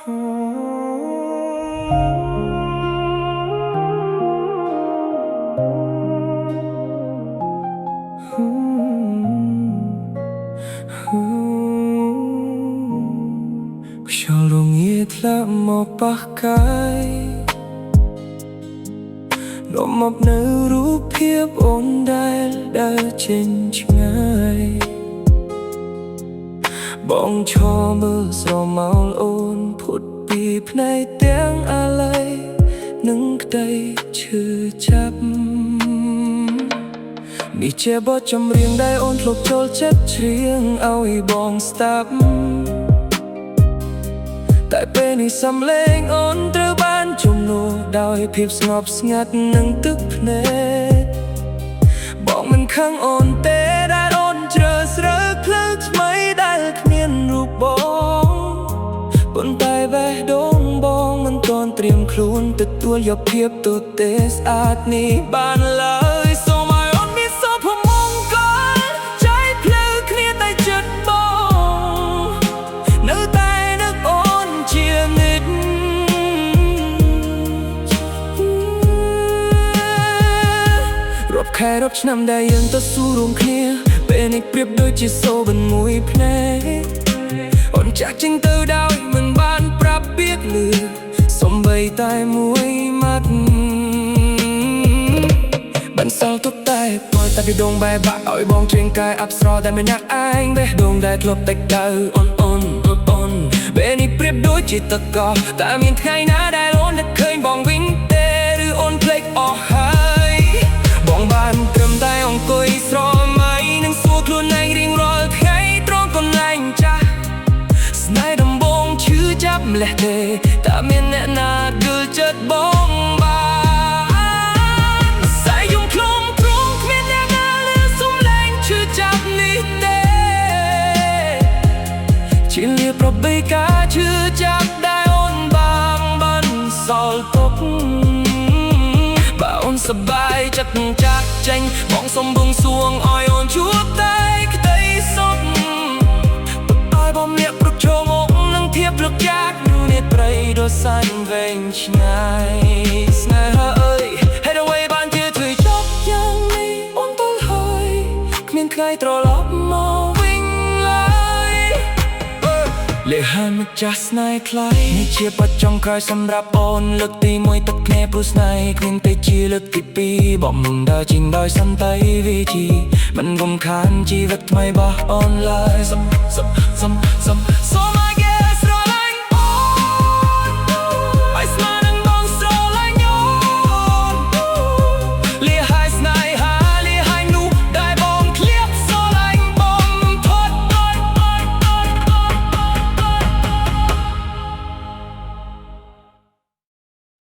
ខ្យល់រងាធ្លាក់មកប៉ះកាយនាំមកនៅរូបភាពអូនដែលដើរចេញឆ្ងាយបងឈរមើលស្រមោលអូនផុតពីភ្នែកទាំងអាល័យនិងក្តីឈឺចាប់នេះជាបទចម្រៀងដែលអូនធ្លាប់ចូលចិត្តច្រៀងឲ្យបងស្ដាប់ តែពេលនេះសំឡេងអូនត្រូវបានជំនួសដោយភាពស្ងប់ស្ងាត់និងទឹកភ្នែកបងមិនខឹងអូនទេដែលអូនជ្រើសរើសផ្លូវថ្មីដែលគ្មានរូបបងប៉ុន្តែបេះដូងបងមិនទាន់ត្រៀមខ្លួនទទួលយកភាពទទេស្អាតនេះបានឡើយសូមឲ្យអូនមានសុភមង្គលចែកផ្លូវគ្នាតែចិត្តបង នៅតែនឹកអូនជានិច្ច រាប់ខែរាប់ឆ្នាំដែលយើងទៅស៊ូរួមគ្នាពេលនេះប្រៀបដូចជាសូបិនមួយភ្នែកអូនចាក់ចេញទៅដោយមិនបានប្រាប់ពាក្យលឺសំបីតែមួយម៉ាត់បានសល់ទុកតែពណ៌តែពីដងបែបបាក់ឲ្យបងច្រៀងកាយអប្សរតែម្នាក់ឯងបេះដូងដែលធ្លាប់តែដៅអូនអូនអូនអូនពេលនេះប្រៀបដូចជាទឹកកកតែមានថ្ងៃណាដែលអូននឹកឃើញបងវិញទេឬអូនភ្លេចអស់ហើយបងបានត្រឹមតែអង្គុយស្រមៃនិងសួរខ្លួនឯងរៀងរាល់ថ្ងៃត្រង់កន្លែងចាស់ ស្នេហ៍ដំបងឈឺចាប់ម្ល៉េះទេតើមានអ្នកណាយល់ចិត្តបងបានសែយំឃ្លងទ្រង់គ្មានអ្នកណាលឺសំឡេងឈឺចាប់នេះទេជាលាប្របីការឈឺចាប់ដែលអូនបានបានសល់ទុកបើអូនសប្បាយចិត្តចាក់ចេញបងសុំបួងសួងឲ្យអូនជួបតែក្តីសុខ ឲ្យបងអ្នកប្រជុំនឹងធៀបលុកយ៉ាកនេះព្រៃដ៏សែនវែងឆ្ងាយស្នេហាអើយហេតុអ្វីបានជាធ្វើចប់យ៉ាងនេះអូនទល់ហើយគ្មានថ្ងៃត្រឡប់មកវិញឡើយលេហាម្ចាស់ស្នេហ៍ថ្លៃនេះជាបច្ចុងក្រោយសម្រាប់អូនលើកទី1ទឹកភ្នែកព្រោះស្នេហ៍គ្មានទេជាលើកទី2បងមុំដើរចេញដោយសន្តិវិធីមិនរំខានជីវិតថ្មីរបស់អូនឡើយសុំសុំសុំសុំសុំ